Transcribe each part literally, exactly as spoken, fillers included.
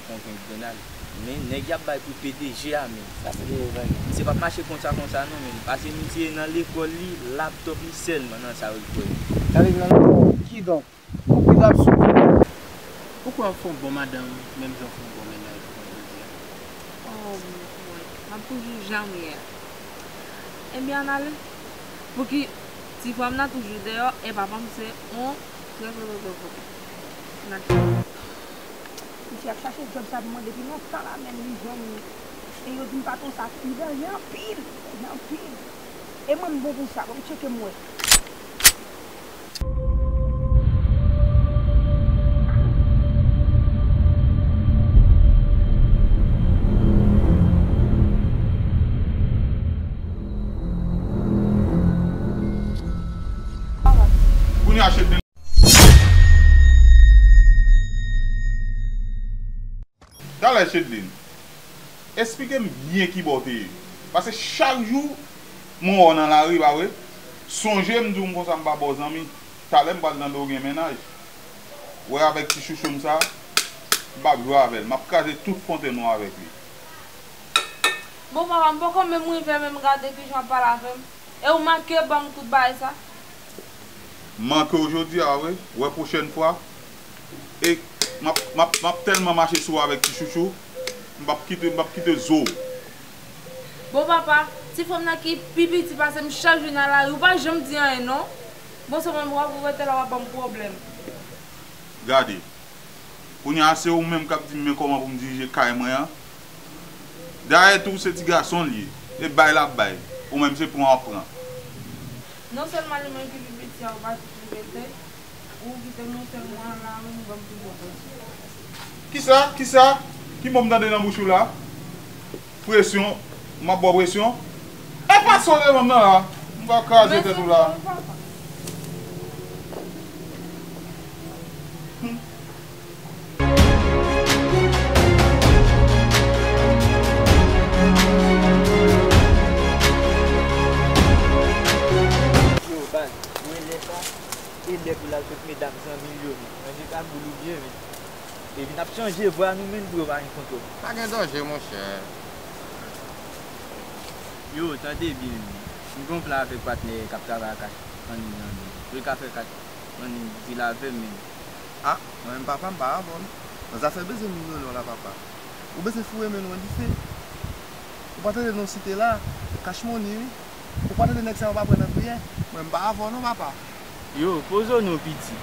Konvenk Bernard. Men nèg y ap bay pou P D G a, men. Sa se de vag. Misye p ap mache konsa, konsa non, men. Paske misye nan lekòl li, laptòp li sèlman nan sa yo l kwè. Sa vle di nan lekòl. Kidonk, ou pi rap sou. Ou kwè w ap fè yon bon madanm, menm jan w fè yon bon mennaj, kounye a jodi a? Oh boy, m ap toujou jan m ye a. Ebyen, ann ale. Pouki ti frè m nan toujou deyò, e papa m se yon trè, trè, trè, trè, trè. N a. Misye ap chache djòb sa pou mwen depi lontan la, men li jwenn li. E yo di m patwon sa ap li danje anpil, danje anpil. E mwen m bon pou sa, ban m tcheke m wè. Kounye a Chedlin. Talè Chedlin, esplike m byen kibò w te ye. Paske chak jou mwen wè w nan lari, pa vre? Sonje m di w m konsa m pa ba w zanmi. Talè m pral tande w gen mennaj. Wè avèk ti chouchou m sa, m p ap jwe avè l. M ap kraze tout fontenn ou avèk li. Bon papa, m poko menm rive menm gade kijan w ap pale avè m. E ou manke ban m kout bagay sa. M manke w jodi a wi, wè pwochèn fwa. E m ap, m ap, m ap tèlman mache sou w avèk ti chouchou, m p ap kite, m p ap kite zo w. Bon papa, ti frè m nan ki pi piti pase m chak jou nan lari, ou pa janm di anyen non. Bon sèlman m wè w rete la w ap ban m pwoblèm. Gade. Kounye a se ou menm k ap di m men kòman pou m dirije kay mwen an. Dayè tou se ti gason l ye. E bay l ap bay. Ou menm se pran w ap pran. Non sèlman li menm ki pi piti a ou pa toujou rete, ou kite m yon sèl mwa la menm ban m pi bon presyon. Kisa? Kisa? Ki mo m tande nan bouch ou la? Presyon? M ap ba w presyon? E pase w devan m nan la. M va kraze tèt ou la. Yo baz, ou wè lè sa, e lè pou l al kot medam zanmi l yo men. Ranje kagoul ou byen men. Epi n ap chanje vwa nou menm pou yo pa vin kontre w. Pa gen danje monchè. Yo, tande byen men. M gen yon plan avèk patnè k ap travay ak Kach Money an men. Pou l ka fè Kach Money deal avè m men. A, mwen menm papa m pa avè w non. Nan zafè bezwen milyonè w la papa. Ou bezwen foure men nou an dife. Ou pa tande non site la, Kach Money wi. Ou pa tande nèg sa yo pa pran nan priyè. Mwen m pa avè w non papa. Yo, poze w non piti.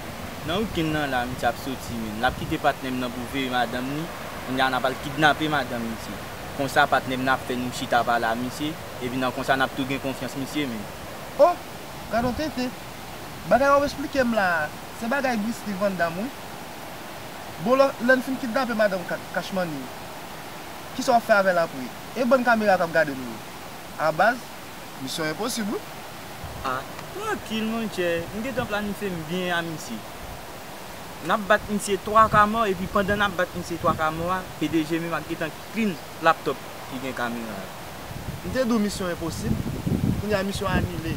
Nan wikenn nan la, misye ap soti men. L ap kite patnè m nan pou veye madanm li. Kounye a n ap al kidnape madanm misye. Konsa patnè m nan ap fè nou chita pale a misye. Epi nan konsa n ap tou gen konfyans misye men. Oh! Gad on tenten. Bagay w ap esplike m la a, se bagay Grizzly Van Damme wi. Bon lè, lè n fin kidnape madanm Ka, Cash Money, kisa w ap fè avè l apre? E bann kamera k ap gade nou yo? A baz, misyon enposib wi. A, trankil monchè, m gentan planifye m byen a misye. N ap bat misye twa ka mò epi pandan n ap bat misye twa ka mò a, P D G menm ap gentan clean laptop ki gen kamera yo. M te di w misyon enposib, kounye a misyon anile.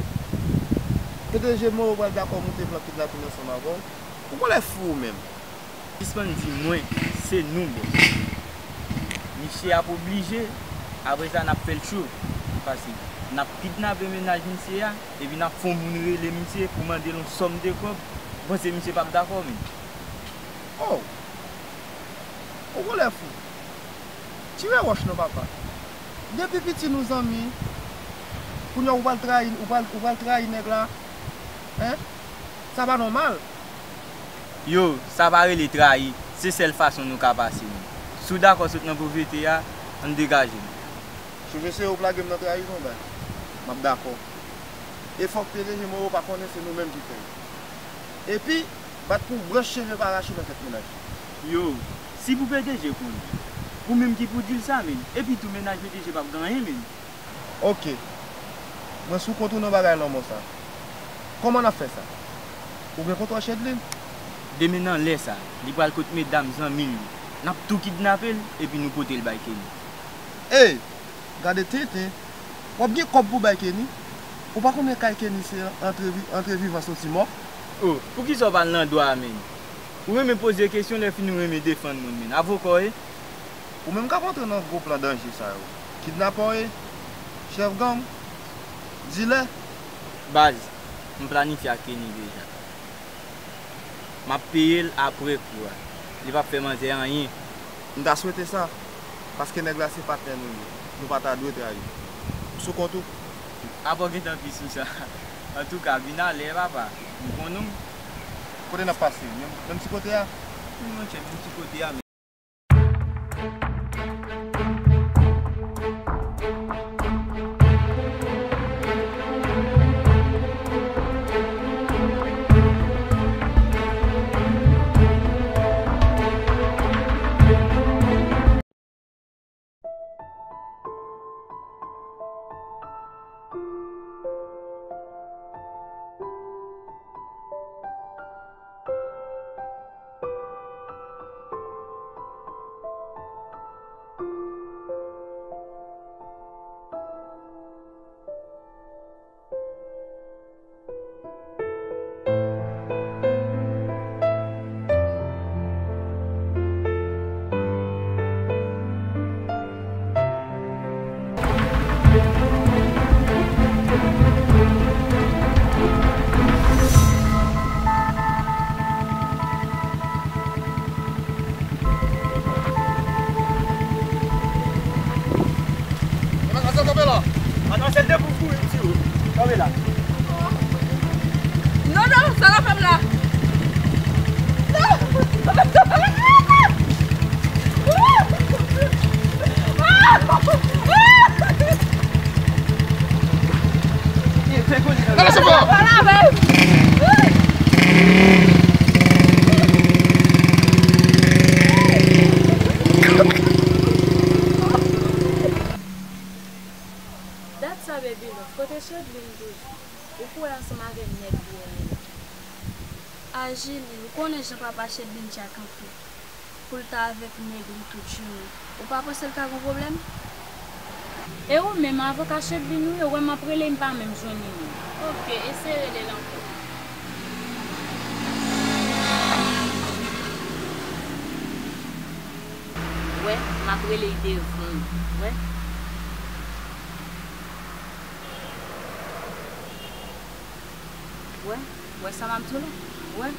P D G Moro pral dakò moute plan kidnapin ansanm avè w? Ou gon lè fou ou menm. Sispann di mwen, se nou bòs. Misye ap oblije, apre sa n ap fè l cho. Paske n ap kidnape mennaj misye a, epi n ap fè yon moun rele misye pou mande l yon sòm de kòb. Ou panse misye p ap dakò menm? Oh! Ou gon lè fou. Tire wòch non papa. Depi piti nou zanmi. Kounye a ou pral trayi, ou pral, ou pral trayi nèg la. Hein? Sa pa nòmal. Yo, sa pa rele trayi, se sèl fason nou ka pase menm. Si w dakò sot nan povrete a, ann degaje n. Sonje se ou k lage m nan trayizon baz. M ap dakò. E fòk P D G Moro pa konnen se nou menm ki fè l. Epi, bat pou branch cheve pa rache nan tèt mennaj. Yo, si pou P D G konnen, ou menm ki pou di l sa menm, epi tou mennaj P D G p ap gen anyen menm. Ok. Mwen sou kont ou nan bagay lanmò sa. Kòman n ap fè sa? Ou gen kontwòl Chedlin? Demen nan lè sa, li pral kot medam zanmi l yo. N ap tou kidnape l epi nou pote l bay Kenny. Ey! Gade tenten! W ap gen kòb pou bay Kenny? Ou pa konnen kay Kenny se antre, antre vivan soti mò? Oh, poukisa w pa al nan dwa a menm? Ou renmen poze kesyon lè fini ou renmen defann moun menm. Avoka w ye? Ou menm k ap antre nan gwo plan danje sa yo. Kidnapè w ye, chèf gang, dilè. Baz, m planifye ak Kenny deja. M ap peye l apre kou a. Li p ap fè manzè anyen. M ta swete sa, paske nèg la se patnè nou ye. Nou pa ta dwe trayi. M sou kont ou. Apa w gentan pi sou sa? Antouka, vin alè, papa. M konnen w. Kote n ap pase? Menm, menm ti kote a? Wi, monchè, menm ti kote a, men. Madmwazèl, kanpe la. Madmwazèl, debout, kouri, m di w. Kanpe la. Non, non, sa l ap fè m la. Non. Rale chofè a! Dat sa, baby love, kote Chedlin toujou? Ou kouri ansanm avè nèg byen yo. Ajili, ou konnen jan papa Chedlin dyak anpil. Pou l ta avèk nèg li tout jounen. Ou pa panse l ka gen pwoblèm? E ou menm, avoka Chedlin ou ye, ou wè m ap rele, m pa menm jwenn li menm. Oke, eseye rele l ankò. Wè, m ap rele l devan w, wè. Wè, wè sa m ap di w la, wè.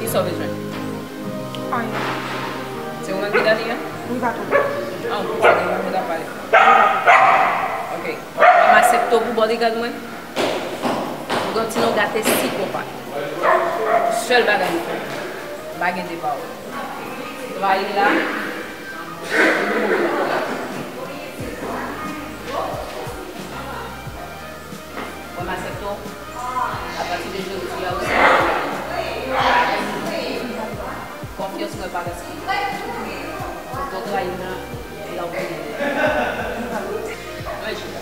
Kisa w bezwen? Anyen. Se ou menm ki Dali a? Wi, patwon. Ah, ou konprann, ou menm ki t ap pale. Wi, patwon. Ok. Mwen m aksepte w pou bodyguard mwen. Ou gen ti non gate si konpa. Sèl bagay m konnen. M pa gen de pawòl. Travay la. Mwen m aksepte w. Apati de jodi a, ou se konfyans mwen pa gaspiye. Fòk w trayi m nan, la w konnen. Mwen chita.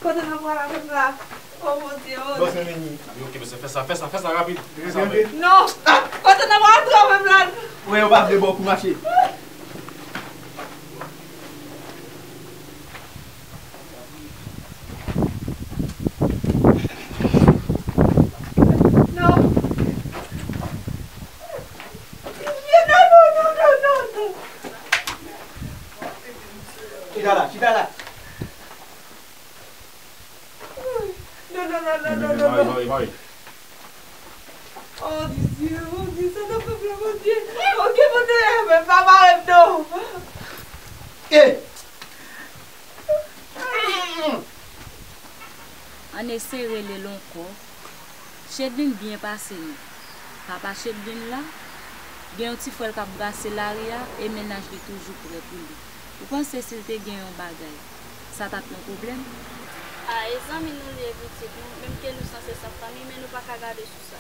Kote n ap pral avè m la? O Bondye, o. Bon, se vini. Wi, ok, mesye, fè sa, fè sa, fè sa rapid. Fè sa, wi. Non! Kote n ap pral avè m la? Wè, yo pa vle ba w kou mache. Non. Non, non, non, non, non, non. Chita la, chita la. Non, non, non, non, non, non, non. Mari, mari, mari. Oh, Dieu, oh, Dieu, sa nan pèp la, Bondye. Ok, Bondye, men pa mare m, non. Eh! Ann eseye rele l ankò. Chedlin byen pase non. Papa Chedlin la, gen yon ti frè l k ap brase lari a e mennaj li toujou prè pou li. Ou panse si l te gen yon bagay, sa t ap yon pwoblèm? A, e zanmi nou li ye pitit nou, menm ke nou sanse sa fanmi, men nou pa ka gade sou sa.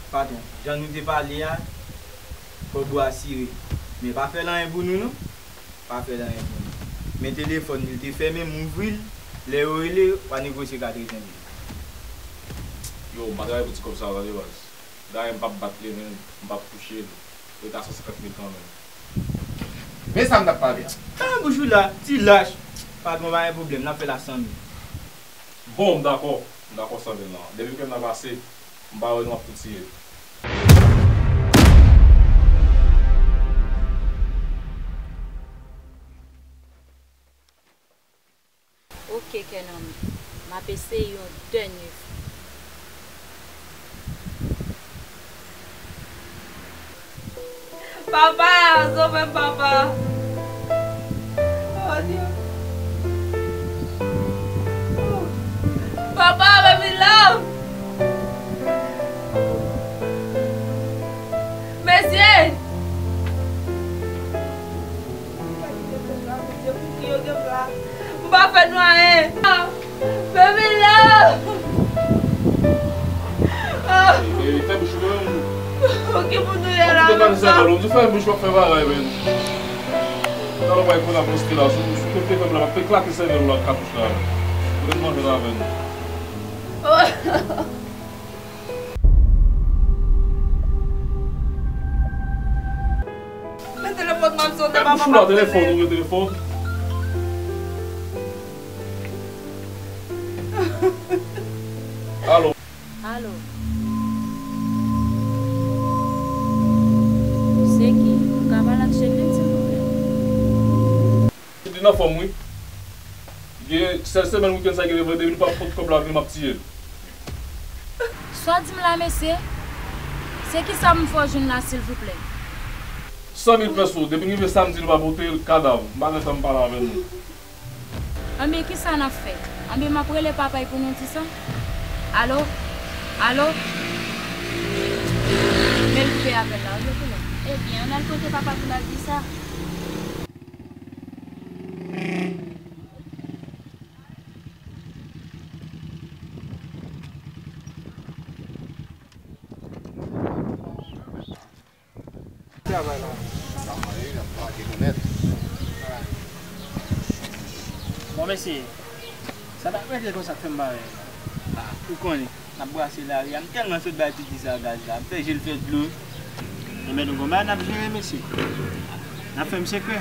Patwon, jan nou te pale a, fòk ou asire. Men pa fè l anyen pou nou non. Pa fè l anyen pou nou. Men telefòn li te fèmen, m ouvri l. Lè yo rele, w a negosye katreven mil. Yo, m pa travay pou ti kòb sa yo, tande baz. Dayè, m p ap bat li, men m p ap touche l. Li ta san senkant mil kanmenm. Men sa m t ap pale a. Fèmen bouch ou la, ti lach. Patwon, pa gen pwoblèm, n ap fè l a san mil. Bon, m dakò. M dakò san mil lan. Depi weekend nan pase, m pa wè nou, m ap tou tiye l. Ok, kè nan men. M ap eseye yon dènye fwa. Papa, sove m, papa. Oh, Dieu. Papa, baby love. Mesye! M pa fè nou anyen. Baby love! Ah! Ey, ey, fè bouch ou menm. Ki pou nou ye la menm sa? Ou di fè bouch w ap fè bagay menm. Talè w pa pran la poste la, sou, sou kote fè m la, m ap eklate sèvèl ou ak katouch la. Ou ret manje la avè nou. Men telefòn mwen sonnen, papa, pa sonnen. Bouch ou la, telefòn, ou gen telefòn? Alo. Alo. Se ki? M ka pale ak Chedlin, silvouplè? Chedlin anfòm, wi. Gen sèl semèn wikenn sa gen devan, depi nou pa pot kòb la vini, m ap tiye l. Sa w di m la, mesye? Se kisa m fè w jwenn la, silvouplè? San mil peso, depi n rive samdi, nou pa pote l, kadav. M pa gen tan m pale avè nou. Anben, kisa n ap fè? Anben, m ap rele papa y pou nou di sa. Alo? Alo? Men l koupe apèl la, wi, yo konnen. Ebyen, ann al kote papa pou n al di sa. Travay la. Travay, n ap lage nou nèt. Bon, mesye, sa t ap rete konsa k fè m parèy. Ah, ou konnen, n ap brase lari a. M tèlman sot bay piti sa gaz la. M fè je l fè dlo. Enben, nou gon bagay n ap jere, mesye. N ap fè m sekrè.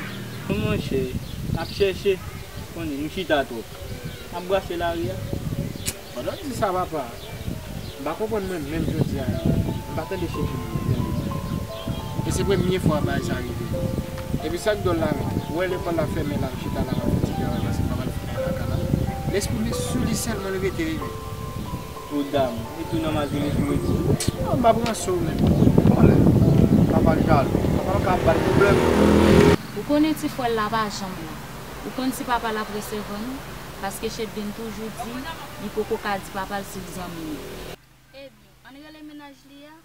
Monchè, n ap chèche. Konnen, nou chita twòp. N ap brase lari a. Pandan w di sa, papa, m pa konprann mwen menm jodi a non. M pa tande Chedlin depi. E se premye fwa bagay sa rive. Epi sa k dwòl la menm, ou wè lekòl la fèmen la, m chita la, m ap fè ti travay paske m pa pral fè anyen lakay la. Lespri m sou li sèlman l rete, wi. O dam, e tou nan maten mesye rete. Non, m pa pran sou menm. Bon, lè papa l jalou. Papa l ka ap ba l pwoblèm. Ou konnen ti frè l la pa janm la. Ou konn si papa l ap resevwa nou? Paske Chedlin toujou di li poko ka di papa l si l zanmi nou. Ebyen, ann rele mennaj li a?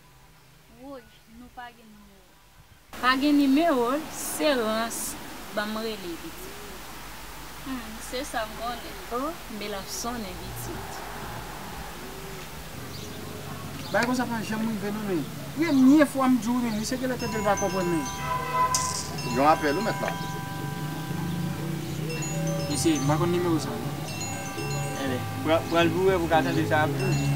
Woy, nou pa gen nimewo l. Pa gen nimewo l? Se rans. Ban m rele, pitit. Hmm, se sa m konnen. Oh, bèl ap sonnen pitit. Bagay konsa pa janm rive non men. Premye fwa m di w wi men, misye genlè tande l pa konprann men. Yon apèl ou mèt la. Mesye, m pa konn nimewo sa non. Enben, pran l pou wè pou ka tande sa ap di.